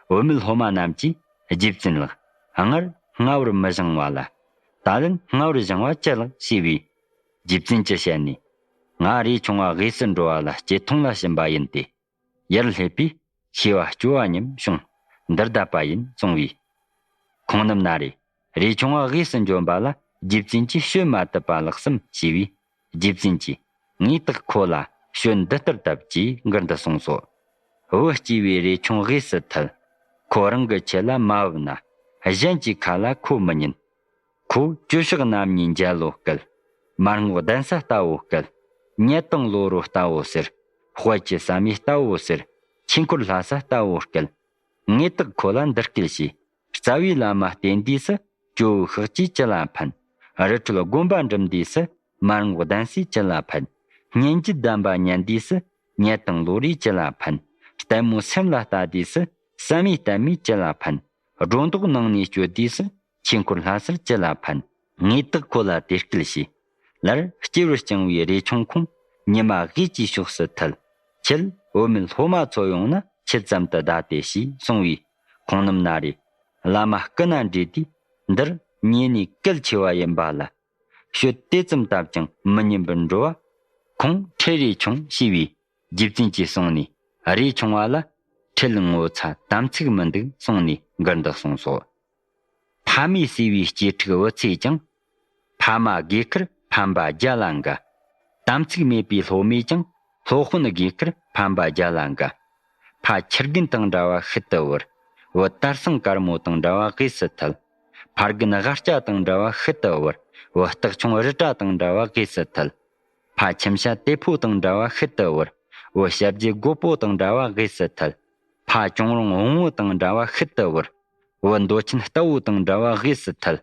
བུད་མེད་སློབ་མ་རྣམས་ཀྱིས་རྗེ་བཙུན་ལགས། སྔར་སྔ་བར་མི་བཞེངས་པ་ལ། ད་ལན་སྔ་བར་བཞེངས་པ་ཅི་ལགས་ཞེས་པས། རྗེ་བཙུན་གྱི་ཞལ་ནས། ང་རས་ཆུང་བ་དབུས་སུ་འགྲོ་བ་ལ་སྐྱེ་ཐོང་ལ་ཕྱིན་པ་ཡིན་ཏེ། ཡར་སླེབས་པས་ཤེས་པ་སྐྱོ་བ་ཉམས་བྱུང་། འདིར་བསྡད་པ་ཡིན་གསུང་བས། ཁོང་རྣམས་ན་རེ། རས་ཆུང་བ་དབུས་སུ་འབྱོན་པ་ལ་རྗེ་བཙུན་གྱིས་བཤོལ་མ་ཐུབ་པ་ལགས་སམ་ཞེས་པས། རྗེ་བཙུན་གྱིས་ངས་བདག་ཁོ་ལ་བཤོལ་འདི་ལྟར་བཏབ་ཅེས་མགུར་འདི་གསུངས་སོ། བུ་སྐྱེས་པའི་རས་ཆུང་དབུས་སུ་ཐལ། ཁོ་རང་གི་ཆེད་ལ་མ་བབས་ན། གཞན་གྱི་ཁ་ལ་ཁོ་མི་ཉན། ཁོ་ཀྱོ་ཤག་རྣམ་གཉིས་འཇའ་ལོ་སྐད། མར་རྔོག་གདན་ས་ལྟ་བུ་སྐད། ཉལ་དང་ལོ་རོ་ལྟ་བུ་ཟེར། དཔལ་གྱི་བསམ་ཡས་ལྟ་བུ་ཟེར། ཆོས་འཁོར་ལྷ་ས་ལྟ་བུ་སྐད། ངས་བདག་ཁོ་ལ་འདི་སྐད་ཞུས། རྩ་བའི་བླ་མ་བསྟེན་དུས་སུ་ཇོ་བོའི་ཤག་ཅིག་ཅི་ལ་ཕན། རི་ཁྲོད་དགོན་པ་འགྲིམ་དུས་སུ་མར་རྔོག་གདན་སས་ཅི་ལ་ཕན། སྙན་བརྒྱུད་གདམས་པ་ཉན་དུས་སུ་ཉལ་དང་ལོ་རེ་ཅི་ལ་ཕན། ལྟད་མོ་སེམས་ལ་ལྟ་དུས་སུ་བསམ་ཡས་ལྟད་མོས་ཅི་ལ་ཕན། སྒྲོ་འདོགས་ནང་ནས་གཅོད་དུས་སུ་ཆོས་འཁོར་ལྷ་སར་ཅི་ལ་ཕན། ངས་བདག་ཁོ་ལ་དེ་སྐད་ཞུས། སླར་སྐྱེ་བར་བསྐྱངས་པའི་རས་ཆུང་ཁོང་ཉི་མ་དབུས་ཀྱི་ཕྱོགས་སུ་ཐལ། ཁྱེད་བུད་མེད་སློབ་མ་ཚོ་ཡོང་ན་ཆེད་ཙམ་དུ་བདའ་སྟེ་ཞེས་གསུང་བས། ཁོང་རྣམས་ན་རེ། བླ་མ་སྐུ་ན་འདྲེས་དུས་འདིར་ཉེ་ནས་གལ་ཆེ་བ་ཡིན་པ་ལ། ཤོད་དེ་ཙམ་བཏབ་ཀྱང་མི་ཉན་པར་འགྲོ་བ། ཁོང་ཁྲེལ་རས་ཆུང་ཞེས་པས། རྗེ་བཙུན་གྱིས་གསུངས་ནས་རས་ཆུང་བ་ལ། ཁྲེལ་ངོ་ཚ་དམ་ཚིག་མི་འདུག་གསུངས་ནས་མགུར་འདི་གསུངས་སོ། ཕ་མས་གསོས་པའི་གཅེས་ཕྲུག་བུ་ཚས་ཀྱང་། ཕ་མ་དགེ་ཁུར་ཕན་པ་རྒྱ་ལ་འགའ། དམ་ཚིག་མེད་པའི་སློབ་མས་ཀྱང་། སློབ་དཔོན་དགེ་ཁུར་ཕན་པ་རྒྱ་ལ་འགའ། ཕ་ཁྱི་རྒན་དང་འདྲ་བ་ཤུལ་དུ་བོར། བུ་དར་སང་དཀར་མོ་དང་འདྲ་བ་དབུས་སུ་ཐལ། ཕ་རྒན་ཝ་སྐྱ་དང་འདྲ་བ་ཤུལ་དུ་བོར། བུ་སྟག་ཆུང་རི་བཀྲ་དང་འདྲ་བ་དབུས་སུ་ཐལ། ཕ་ཁྱིམ་བྱ་དེ་ཕོ་དང་འདྲ་བ་ཤུལ་དུ་བོར། བུ་ཞབས་རྗེས་རྒོད་པོ་དང་འདྲ་བ་དབུས་སུ་ཐལ། ཕ་གཅོང་རོང་བོང་བུ་དང་འདྲ་བ་ཤུལ་དུ་བོར། བུ་འདོད་ཆེན་རྟ་བོ་དང་འདྲ་བ་དབུས་སུ་ཐལ།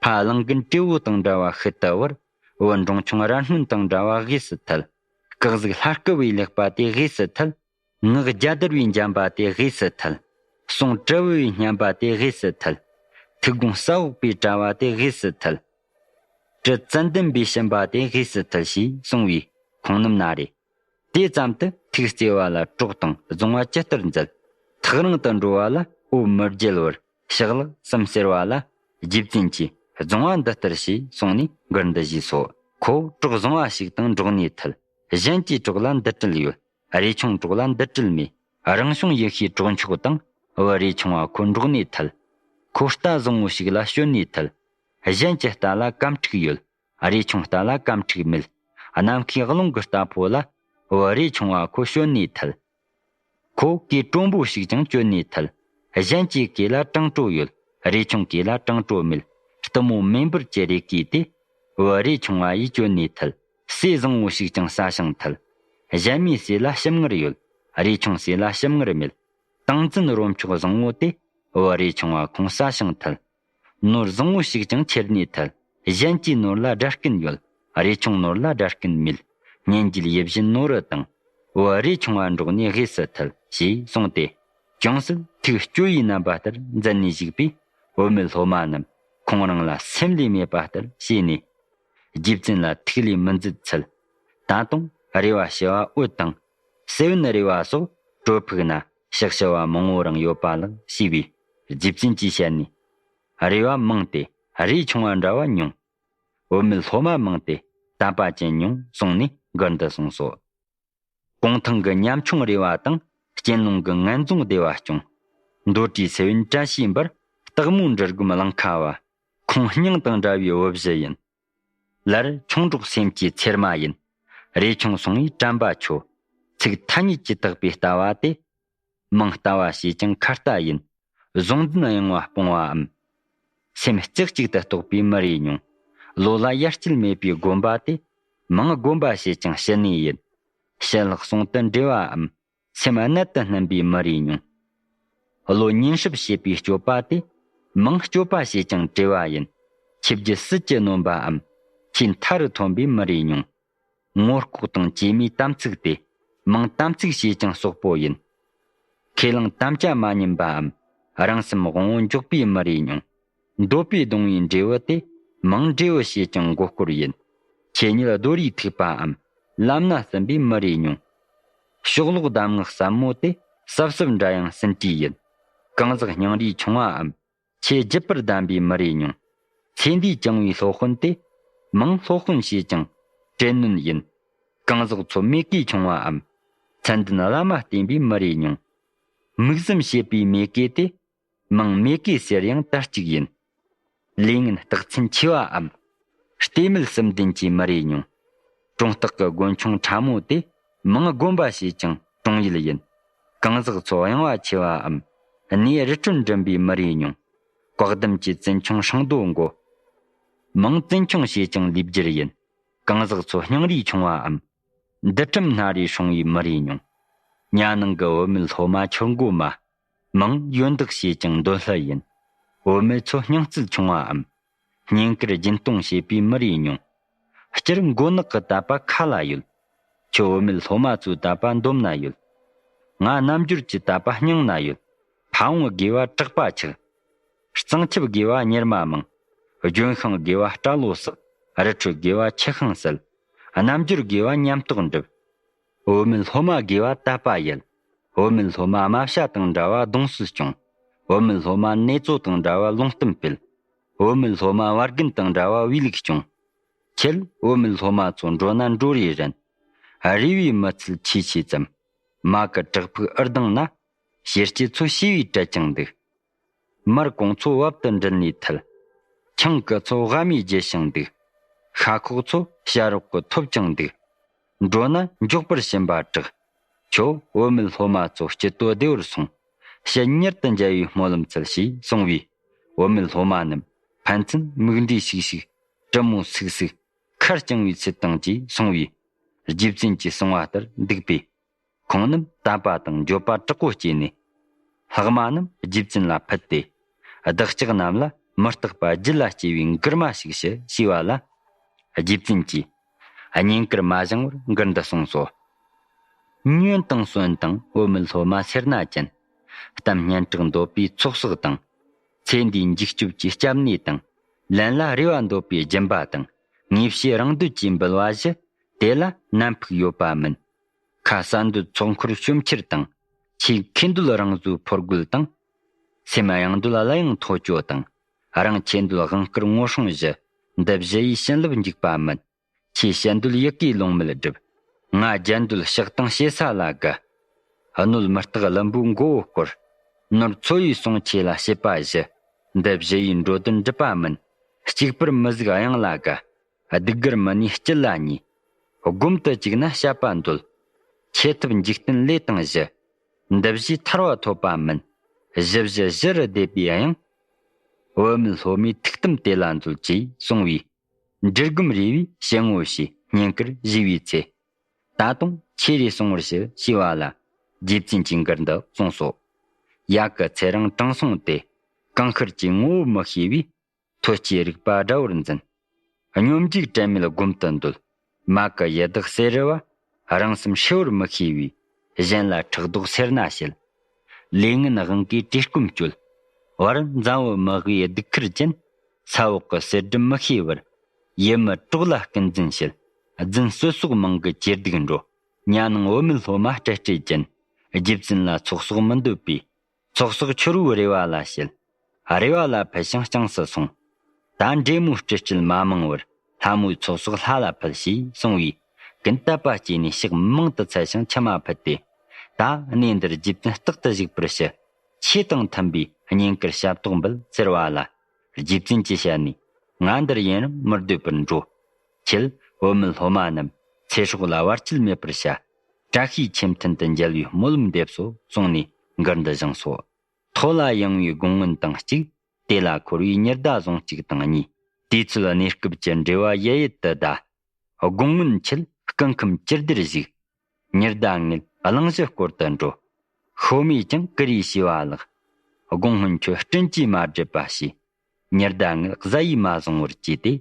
ཕ་གླང་རྒན་སྤྲེའུ་དང་འདྲ་བ་ཤུལ་དུ་བོར། བུ་འབྲོང་ཆུང་ར་སྣོན་དང་འདྲ་བ་དབུས་སུ་ཐལ། སྐག་གཟུགས་ལྷ་སྐུ་བས་ལེགས་པ་དེ་དབུས་སུ་ཐལ། ངག་རྒྱ་དར་བས་འཇམ་པ་དེ་དབུས་སུ་ཐལ། གསུང་དྲི་བོ་བས་སྙན་པ་དེ་དབུས་སུ་ཐལ། ཐུགས་དགོངས་ས་འོག་པས་བཀྲ་བ་དེ་དབུས་སུ་ཐལ། དྲི་ཙན་དན་པས་ཞིམ་པ་དེ་དབུས་སུ་ཐལ་ཞེས་གསུང་བས་ཁོང་རྣམས་ན་རེ། དེ་ཙམ་དུ་ཐུགས་བརྩེ་བ་ལ་གྲོགས་དང་རྫོང་བ་ཇི་ལྟར་མཛད། ཐག་རིང་དུ་འགྲོ་བ་ལ་འོ་མི་བརྒྱལ་བར་ཕྱག་ལག་ཙམ་ཟེར་བ་ལ། རྗེ་བཙུན་གྱིས་རྫོང་བ་འདི་ལྟར་ཞེས་གསུངས་ནས་མགུར་འདི་བཞེས་སོ། ཁོ་གྲོགས་བཟང་བ་ཞིག་དང་འགྲོགས་ནས་ཐལ། གཞན་གྱི་གྲོགས་ལ་འདི་འབྲེལ་ཡོད། རས་ཆུང་གྲོགས་ལ་འདི་འབྲེལ་མེད། རང་བྱུང་ཡེ་ཤེས་གྲོགས་མཆོག་དང་བུ་རས་ཆུང་བ་ཁོ་འགྲོགས་ནས་ཐལ། ཁོ་རྟ་བཟང་བོ་ཞིག་ལ་ཞོན་ནས་ཐལ། གཞན་གྱི་རྟ་ལ་སྐམ་ཕྲུག་ཡོད། རས་ཆུང་རྟ་ལ་སྐམ་ཕྲུག་མེད། ནམ་མཁའི་རླུང་གི་རྟ་ཕོ་ལ་བུ་རས་ཆུང་བ་ཁོ་ཞོན་ནས་ཐལ། ཁོ་གོས་དྲོན་པོ་ཞིག་ཀྱང་གྱོན་ནས་ཐལ། གཞན་གྱི་གོས་ལ་གྲང་དྲོ་ཡོད། རས་ཆུང་གོས་ལ་གྲང་དྲོ་མེད། གཏུམ་མོ་མེ་འབར་གྱི་རས་གོས་དེ་བུ་རས་ཆུང་བ་ཡིས་གྱོན་ནས་ཐལ། ཟས་བཟང་བོ་ཞིག་ཀྱང་ཟ་ཞིང་ཐལ། གཞན་མའི་ཟས་ལ་ཞིམ་མངར་ཡོད། རས་ཆུང་ཟས་ལ་ཞིམ་མངར་མེད། ཏིང་འཛིན་རོ་མཆོག་བཟང་བོ་དེ་བུ་རས་ཆུང་བ་ཁོང་ཟ་ཞིང་ཐལ། ནོར་བཟང་བོ་ཞིག་ཀྱང་ཁྱེར་ནས་ཐལ། གཞན་གྱི་ནོར་ལ་དགྲ་རྐུན་ཡོད། རས་ཆུང་ནོར་ལ་དགྲ་རྐུན་མེད། སྙན་བརྒྱུད་ཡིད་བཞིན་ནོར་བུ་དང་། བུ་རས་ཆུང་བ་འགྲོགས་ནས་དབུས་སུ་ཐལ། ཞེས་གསུངས་ཏེ། ཅུང་ཟད་ཐུགས་སྐྱོ་བའི་རྣམ་པ་ལྟར་མཛད་ནས་བཞུགས་པས། བུད་མེད་སློབ་མ་རྣམས་ཁོང་རང་ལ་སེམས་ལས་མེད་པ་ལྟར་བྱས་ནས། རྗེ་བཙུན་ལ་ཐུགས་ལས་མི་མཛད་ཚུལ། ད་དུང་རེ་བ་ཞུ་བ་འོད་དང་། སེ་བན་རེ་བ་སོགས་གྲོལ་ཕུག་ན་ཕྱག་ཞུ་བ་མང་བོ་རང་ཡོད་པ་ལགས་ཞེས་པས། རྗེ་བཙུན་གྱི་ཞལ་ནས། རེ་བ་མང་སྟེ་རེ་ཆུང་བ་འདྲ་བ་ཉུང་། བུད་མེད་སློབ་མ་མང་སྟེ་དད་པ་ཅན་ཉུང་གསུངས་ནས་མགུར་འདི་གསུངས་སོ། གུང་ཐང་གི་ཉམ་ཆུང་རེ་བ་དང་། གཅེན་ལུང་གི་ངན་རྫོང་བདེ་བ་སྐྱོང་། མདོ་གྲུའི་སེ་བན་བཀྲ་ཤིས་འབར། སྟག་མོ་འབྲི་སྒོམ་གླང་ཁ་བ། ཁོང་སྙིང་དང་འདྲ་བའི་བུ་བཞི་ཡིན། ལར་ཆུང་གྲོགས་སེམས་ཀྱི་ཚེར་མ་ཡིན། རེ་ཆུང་སོང་བའི་དྲན་པ་ཆོ། ཚིག་ཐ་སྙད་ཀྱིས་བཏགས་པའི་ལྟ་བ་སྟེ། མིང་ལྟ་བ་ཞེས་ཀྱང་ཁ་ལྟ་ཡིན། གཟུང་འཛིན་གཡེང་བ་སྤོང་བའམ། སེམས་རྩེ་གཅིག་ཏུ་རྟོགས་པའི་མི་རེ་ཉུང་། བློ་ལ་ཡ་བསྐྱེད་མེད་པའི་སྒོམ་པ་སྟེ། མིང་སྒོམ་པ་ཞེས་ཀྱང་ཞུ་ནི་ཡིན། ཞལ་གསུང་དུ་འགྲེལ་བའམ། སེམས་གནད་དུ་བསྣུན་པའི་མི་རེ་ཉུང་། བློ་ཉིན་སྲིབ་བྱེད་པའི་སྤྱོད་པ་སྟེ། མིང་སྤྱོད་པ་ཞེས་ཀྱང་བྲི་བ་ཡིན། ཆོས་བརྒྱུད་སྲིད་ཀྱི་ནོན་པའམ། ཆོས་མཐའ་རུ་ཐོན་པའི་མི་རེ་ཉུང་། ངོ་ལྐོག་དང་བཅོས་མའི་དམ་ཚིག་སྟེ། མིང་དམ་ཚིག་ཞེས་ཀྱང་སོག་པོ་ཡིན། ཁས་བླངས་དམ་བཅའ་མ་ཉན་པའམ། རང་སེམས་དབང་པོ་འཇོག་པའི་མི་རེ་ཉུང་། འདོད་པས་གདུང་བའི་འབྲས་བུ་སྟེ། མིང་འབྲས་བུ་ཞེས་ཀྱང་མགོ་སྐོར་ཡིན། ཆོས་ཉིད་རྡོ་རིང་ཐུག་པའམ། ལམ་སྣ་ཟིན་པའི་མི་རེ་ཉུང་། ཕྱོགས་ལོག་གདམས་ངག་ཟབ་མོ་སྟེ། ཟབ་ཟབ་འདྲ་ཡང་ཟིན་བྲིས་ཡིན། གང་ཟག་སྙིང་རུས་ཆུང་བའམ། ཆོས་བརྒྱུད་པར་གདམས་པའི་མི་རེ་ཉུང་། ཚེ་འདིས་བཅིངས་པའི་སློབ་དཔོན་ཏེ། མིང་སློབ་དཔོན་ཞེས་ཀྱང་དྲན་ནོན་ཡིན། གང་ཟག་ཚོ་མོས་གུས་ཆུང་བའམ། མཚན་ལྡན་བླ་མ་བསྟེན་པའི་མི་རེ་ཉུང་། མིག་ཟུམ་བྱེད་པའི་མོས་གུས་ཏེ། མིང་མོས་གུས་ཟེར་ཡང་དར་ཅིག་ཡིན། ལས་ངན་རྟགས་མཚན་ཆེ་བའམ། ལྟོས་མེད་གསུམ་ལྡན་གྱི་མི་རེ་ཉུང་། གྲོང་སྟག་གི་དགོན་ཆུང་ཕྲ་མོ་སྟེ། མིང་དགོན་པ་ཞེས་ཀྱང་གྲོང་ཡུལ་ཡིན། གང་ཟག་ཚོ་གཡེང་བ་ཆེ་བའམ། གནས་རི་ཁྲོད་འགྲིམ་པའི་མི་རེ་ཉུང་། བཀག་སྡོམ་གྱི་བཙུན་ཆུང་ཧྲང་རྡོ་མགོ། མིང་བཙུན་ཆུང་ཞེས་ཀྱང་ལུས་སྦྱར་ཡིན། གང་ཟག་ཚོ་སྙིང་རུས་ཆུང་བའམ། འདུལ་ཁྲིམས་སྣ་རེ་སྲུང་བའི་མི་རེ་ཉུང་། གཉའ་ནང་གི་བུད་མེད་སློབ་མ་ཆུ་མགོ་མ། མིང་ཡོན་བདག་ཞེས་ཀྱང་འདོན་སླུ་ཡིན། བུད་མེད་ཚོ་སྙིང་བརྩེ་ཆུང་བའམ། བསྙེན་བཀུར་སྦྱིན་གཏོང་བྱེད་པའི་མི་རེ་ཉུང་། སྤྱིར་མགོ་ནག་གི་དད་པ་ཁ་ལ་ཡོད། ཁྱོད་བུད་མེད་སློབ་མ་ཚོའི་དད་པ་འདོམས་ན་ཡོད། ང་རྣལ་འབྱོར་གྱི་དད་པ་སྙིང་ན་ཡོད། ཕ་བོང་དགེ་བ་གྲགས་པ་ཆགས། གཙང་ཆབ་དགེ་བ་གཉེར་མ་མང་། ལྗོན་ཤིང་དགེ་བ་སྐྲ་ལོ་བསགས། རི་ཁྲོད་དགེ་བ་ཆུ་ཤིང་བསལ། རྣལ་འབྱོར་དགེ་བ་ཉམས་རྟོགས་འགྲུབ། བུད་མེད་སློབ་མ་དགེ་བ་དད་པ་ཡལ། བུད་མེད་སློབ་མ་རྨ་བྱ་དང་འདྲ་བ་གདུང་སེལ་སྐྱོང་། བུད་མེད་སློབ་མ་ནེ་ཙོ་དང་འདྲ་བ་ལུང་གཏམ་སྤེལ། བུད་མེད་སློབ་མ་བར་རྒན་དང་འདྲ་བ་བེའུ་ལུག་སྐྱོང་། ཁྱེད་བུད་མེད་སློབ་མ་ཚོ་འགྲོ་ན་འགྲོ་རེ་རན། རེ་བའི་མི་ཚུལ་ཆེ་ཆེ་ཙམ། མ་གི་བྲག་ཕུག་ཨུར་ལྡང་ན། ཞེ་སྐྱིད་ཚོ་ཤེས་པའི་བྲལ་ཀྱང་འདུག་མར་གོང་ཚོ་བབ་ཏུ་འདྲིལ་ནས་ཐལ། ཆང་གི་ཚོ་ཝ་མི་རྒྱས་ཤིང་འདུག་ཤ་ཁོག་ཚོ་བྱ་རོག་གི་ཐོབ་ཀྱང་འདུག་འགྲོ་ན་མགྱོགས་པར་ཕྱིན་པ་དྲག་ཁྱོད་བུད་མེད་སློབ་མ་ཚོ་སྐྱིད་དོ་བདེ་བར་སོང་། ཕྱི་མྱུར་དུ་མཇལ་བའི་སྨོན་ལམ་འཚལ་ཞེས་གསུངས་པས། བུད་མེད་སློབ་མ་རྣམས་ཕན་ཚུན་མིག་འབྲས་ཤིག་ཤིག་དྲི་མོ་སིག་སིག་ཁར་བརྐྱང་བའི་ཚུལ་དང་བཅས་སོང་བས། རྗེ་བཙུན་གྱིས་གསུངས་པ་ལྟར་འདུག་པས། ཁོང་རྣམས་དད་པ་དང་འགྱོད་པ་དྲག་པོ་སྐྱེས་ནས། ལྷག་མ་རྣམས་རྗེ་བཙུན་ལ་ཕུལ་ཏེ། བདག་ཅག་རྣམས་ལ་མི་རྟག་པ་རྒྱུད་ལ་སྐྱེ་བའི་མགུར་མ་ཞིག་ཞུ་ཞེས་པ་ལ། རྗེ་བཙུན་གྱིས། བསྙེན་བཀུར་མ་བཞེངས་པར་མགུར་འདི་གསུངས་སོ། ཉོན་དང་གསོན་དང་བུད་མེད་སློབ་མ་སེར་སྣ་ཅན། གཏམ་སྙན་གྲགས་འདོད་པའི་ཚོགས་བསགས་དང་། ཚེ་འདིའི་འཇིགས་སྐྱོབ་ཀྱི་སྐྱབས་གནས་དང་། ལན་ལ་རེ་བ་འདོད་པའི་སྦྱིན་པ་དང་། ངེས་ཤེས་རང་འདོད་ཀྱིས་འབུལ་བ་བཞི། དེ་ལ་ནམ་ཕུགས་ཡོད་པ་མིན། ཁ་གསལ་འདོད་ཚོགས་འཁོར་སྐྱོབ་ཁྱེར་དང་། ཆོས་མཁས་འདོད་རང་གཟུགས་ཕོ་རྒོད་དང་། སེམས་གཡེང་འདོད་གླུ་དབྱངས་ཐོ་ཅོ་དང་། རང་ཆེ་འདོད་དབང་བསྐུར་ངོ་སྲུང་བཞི། འདི་བཞི་ཡིས་བྱིན་རླབས་འཇུག་པ་མིན། ཆོས་བཤད་འདོད་ཡི་གེའི་ལུང་མེད་སྒྲུབ། ང་རྒྱལ་འདོད་ཕྱག་དང་ཞེ་ས་ལ་དགའ། སྣོད་མི་རྟག་བླུན་པོའི་མགོ་བོ་བསྐོར། ནོར་འཚོ་བའི་ཟོང་ཆེ་ལ་བྱེད་པ་བཞི། འདི་བཞི་ཡིས་འགྲོ་དོན་འགྲུབ་པ་མིན། གཅིག་པུར་མི་གཟིགས་གཡང་ལ་དགའ། སྡུག་གུར་མི་ནུས་སྐྱིད་ལ་ཉེས། སྒོམ་དུ་བཅུག་ན་བཤད་པ་འདོད། ཆེ་ཐབས་འཇིག་རྟེན་ལས་དང་བཞི། འདི་བཞིས་ཐར་བ་ཐོབ་པ་མིན། བཞི་བཞི་བཞི་རུ་བསྡེབས་པའི་གཡང་། བུད་མེད་སློབ་མའི་ཐུགས་དམ་དེ་ལ་མཛོད་ཅེས་གསུངས་པས། འབྲི་སྒོམ་རེ་བའི་ཞལ་ངོ་ཞེས་བསྙེན་བཀུར་ཞུས་པའི་ཚེ། ད་དུང་ཆོས་རེ་གསུང་བར་ཞུ་ཞེས་པ་ལ། རྗེ་བཙུན་གྱིས་མགུར་འདི་གསུངས་སོ། ཡ་གི་ཚེ་རིང་དྲང་སྲོང་སྟེ། གང་ཤར་གྱི་ངོ་བོ་མི་ཤེས་པས། ཐོད་སྐྱེས་རིག་པ་དགྲ་བོར་འཛིན། སྙོམས་འཇུག་དྲན་མེད་སྒོམ་དུ་འདོད། མ་གི་ཡི་དྭགས་སེ་རི་བ། རང་སེམས་ཧྲིལ་བོར་མི་ཤེས་པས། གཞན་ལ་ཕྲག་དོག་སེར་སྣ་བྱེད། ལས་ངན་དབང་གིས་བཀྲེས་སྐོམ་སྤྱོད། བར་འཛམ་བུ་མི་དབུས་གདུགས་མཁར་ཅན། ས་འོག་གི་གསེར་སྦྲམ་མི་ཤེས་བར། ཡུལ་མི་གྲོགས་ལ་སྐུ་འཛིན་བྱེད། རྫུན་གསོད་སོགས་མང་གི་ཇེ་སྡུག་འགྲོ། ཉ་ནང་བུད་མེད་སློབ་མ་སྤྲེལ་སྤྲེལ་ཅན། རྗེ་བཙུན་ལ་ཚོགས་གསོག་མི་འདོད་པས། ཚོགས་གསོག་ཁྱོད་རའི་རེ་བ་ལ་བྱེད། རེ་བ་ལ་ཕུལ་ཞིང་བསྐྱངས་སུ་སོང་། ད་འདྲེ་མོ་སྤྲེལ་སྤྲེལ་མ་མང་བར། ལྷ་མོའི་ཚོགས་གསོག་ལྷ་ལ་ཕུལ་ཞེས་གསུངས་པས། ཀུན་དད་པ་སྐྱེས་ནས་ཕྱག་མང་དུ་འཚལ་ཞིང་མཆི་མ་ཕུལ་ཏེ། ད་གནས་འདིར་རྗེ་བཙུན་རྟག་ཏུ་བཞུགས་པར་ཞུ། ཆོས་དང་མཐུན་པའི་བསྙེན་བཀུར་ཞབས་ཏོག་འབུལ་ཟེར་བ་ལ། རྗེ་བཙུན་གྱིས་བཤད་ནས། ང་འདིར་ཡུན་རིང་མི་སྡོད་པར་འགྲོ། ཁྱེད་བུད་མེད་སློབ་མ་རྣམས་ཚེ་སྲོག་ལ་བར་ཆད་མེད་པར་བྱ། བཀྲ་ཤིས་ཆོས་མཐུན་དུ་མཇལ་བའི་སྨོན་ལམ་འདེབས་སོ་གསུངས་ནས་མགུར་འདི་བཞེངས་སོ། ཐོ་ལ་ཡང་བའི་དགུང་སྔོན་དང་གཅིག་དེ་ལ་འཁོར་བའི་ཉི་ཟླ་ཟུང་གཅིག་དང་གཉིས། དུས་ཚོད་གནས་སྐབས་ཀྱི་འབྲེལ་བ་ཡལ་ཡུལ་དུ་གདའ། དགུང་སྔོན་ཁྱེད་སྐུ་ཁམས་ཅི་བདེར་བཞུགས། ཉི་ཟླ་ངས་གླིང་བཞི་སྐོར་དུ་འགྲོ། ཤོ་མོས་ཀྱང་ཀུ་རེ་ཞུས་པ་ལགས། དགུང་སྔོན་ཁྱོད་སྤྲིན་གྱིས་མ་བསྒྲིབས་པ་བྱས། ཉི་ཟླ་ངས་གཟའ་ཡིས་མ་བཟུང་བར་བྱས་ཏེ།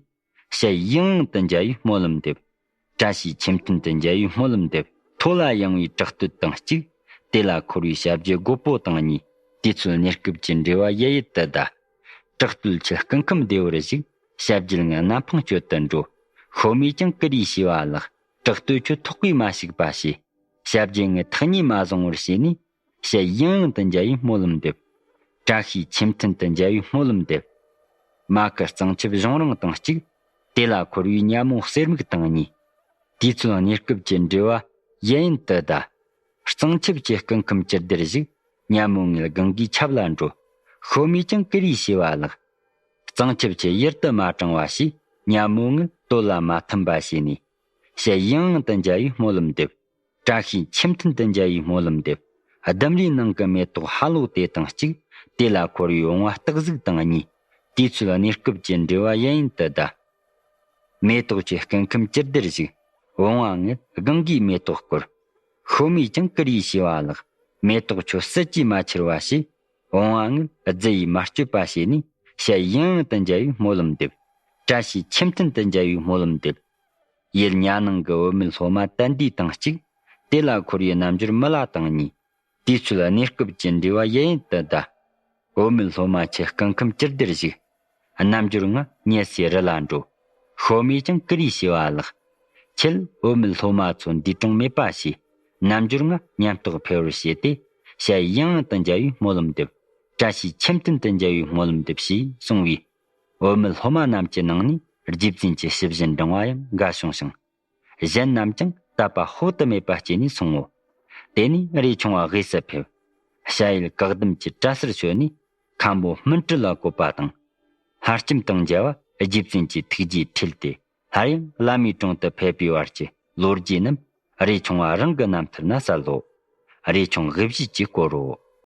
ཞལ་ཡང་ཡང་དུ་མཇལ་བའི་སྨོན་ལམ་འདེབས། བཀྲ་ཤིས་ཆོས་མཐུན་དུ་མཇལ་བའི་སྨོན་ལམ་འདེབས། ཐོ་ལ་ཡང་བའི་བྲག་སྟོད་དང་གཅིག་དེ་ལ་འཁོར་བའི་ཞབས་རྗེས་རྒོད་པོ་དང་གཉིས། དུས་ཚོད་གནས་སྐབས་ཀྱི་འབྲེལ་བ་ཡལ་ཡུལ་དུ་གདའ། བྲག་སྟོད་ཁྱེད་སྐུ་ཁམས་བདེ་བར་བཞུགས། ཞབས་རྗེས་ངས་གནམ་འཕང་སྤྱོད་དུ་འགྲོ། ཤོ་མོས་ཀྱང་ཀུ་རེ་ཞུས་པ་ལགས། བྲག་སྟོད་ཁྱོད་ཐོག་གིས་མ་ཞུགས་པ་བྱས། ཞབས་རྗེས་ངས་ཐག་ཉེས་མ་བཟུང་བར་བྱས་ནས། ཞལ་ཡང་ཡང་དུ་མཇལ་བའི་སྨོན་ལམ་འདེབས། བཀྲ་ཤིས་ཆོས་མཐུན་དུ་མཇལ་བའི་སྨོན་ལམ་འདེབས། མ་ཁུ་གཙང་ཆབ་གཞུང་རིང་དང་གཅིག་དེ་ལ་འཁོར་བའི་ཉ་མོ་གསེར་མིག་དང་གཉིས། དུས་ཚོད་གནས་སྐབས་ཀྱི་འབྲེལ་བ་ཡལ་ཡུལ་དུ་གདའ། གཙང་ཆབ་ཁྱེད་སྐུ་ཁམས་ཅི་བདེར་བཞུགས། ཉ་མོ་ངས་གངྒཱའི་ཆབ་ལ་འགྲོ། ཤོ་མོས་ཀྱང་ཀུ་རེ་ཞུས་པ་ལགས། གཙང་ཆབ་ཁྱེད་ཡུལ་དུ་མ་དྲངས་པ་བྱས། ཉ་མོ་ངས་སྟོད་ལ་མ་ཐིམ་པ་བྱས་ནས། ཞལ་ཡང་ཡང་དུ་མཇལ་བའི་སྨོན་ལམ་འདེབས། བཀྲ་ཤིས་ཆོས་མཐུན་དུ་མཇལ་བའི་སྨོན་ལམ་འདེབས། ལྡུམ་རའི་ནང་གི་མེ་ཏོག་ཧ་ལོ་དེ་དང་གཅིག་དེ་ལ་འཁོར་བའི་བུང་བ་སྟག་གཟིག་དང་གཉིས། དུས་ཚོད་གནས་སྐབས་ཀྱི་འབྲེལ་བ་ཡལ་ཡུལ་དུ་གདའ། མེ་ཏོག་ཁྱེད་སྐུ་ཁམས་ཅི་བདེར་བཞུགས། བུང་བ་ངས་གངྒཱའི་མེ་ཏོག་བསྐོར། ཤོ་མོས་ཀྱང་ཀུ་རེ་ཞུས་པ་ལགས། མེ་ཏོག་ཁྱོད་ཟིལ་གྱིས་མ་ཁྱེར་བ་བྱས། བུང་བ་ངས་རྫི་ཡིས་མ་བསྐྱོད་པ་བྱས་ནས། ཞལ་ཡང་ཡང་དུ་མཇལ་བའི་སྨོན་ལམ་འདེབས། བཀྲ་ཤིས་ཆོས་མཐུན་དུ་མཇལ་བའི་སྨོན་ལམ་འདེབས། ཡུལ་ཉ་ནང་གི་བུད་མེད་སློབ་མ་དན་དི་དང་གཅིག་དེ་ལ་འཁོར་བའི་རྣལ་འབྱོར་མི་ལ་དང་གཉིས། དུས་ཚོད་གནས་སྐབས་ཀྱི་འབྲེལ་བ་ཡལ་ཡུལ་དུ་གདའ། བུད་མེད་སློབ་མ་ཁྱེད་སྐུ་ཁམས་ཅི་བདེར་བཞུགས། རྣལ་འབྱོར་ང་ཉི་ཟེར་རི་ལ་འགྲོ། ཤོ་མོས་ཀྱང་ཀུ་རེ་ཞུས་པ་ལགས། ཁྱེད་བུད་མེད་སློབ་མ་ཚོ་འདས་གྲོངས་མེད་པ་བྱས། རྣལ་འབྱོར་ང་ཉམས་རྟོགས་འཕེལ་བར་བྱས་ཏེ། ཞལ་ཡང་ཡང་དུ་མཇལ་བའི་སྨོན་ལམ་འདེབས། བཀྲ་ཤིས་ཆོས་མཐུན་དུ་མཇལ་བའི་སྨོན་ལམ་འདེབས་ཞེས་གསུངས་པས། བུད་མེད་སློབ་མ་རྣམས་ཀྱི་ནང་ནས་རྗེ་བཙུན་གྱི་ཞུ་བཞིན་འབྲང་བ་ཡང་འགའ་བྱུང་ཞིང་། གཞན་རྣམས་ཀྱང་དད་པ་ཧོབ་ཏུ་མེད་པ་སྐྱེས་ནས་སོང་ངོ་། དེ་ནས་རས་ཆུང་བ་དབུས་སུ་ཕེབས། ཞ་ཡི་བཀག་སྡོམ་གྱི་གྲྭ་སར་བྱོན་ནས་མཁན་པོ་སྨིན་གྲོལ་ལ་བཀོད་པ་དང་། ལྷ་ལྕམ་དང་མཇལ་བ་རྗེ་བཙུན་གྱི་ཐུགས་རྗེས་ཁྲེལ་ཏེ། སླར་ཡང་བླ་མའི་དྲུང་དུ་ཕེབས་པའི་བར་གྱི་ལོ་རྒྱུས་རྣམས་རས་ཆུང་བ་རང་གི་རྣམ་ཐར་ན་གསལ་ལོ། རས་ཆུང་དབུས་བཞེད་ཀྱིས་བསྐོར་རོ།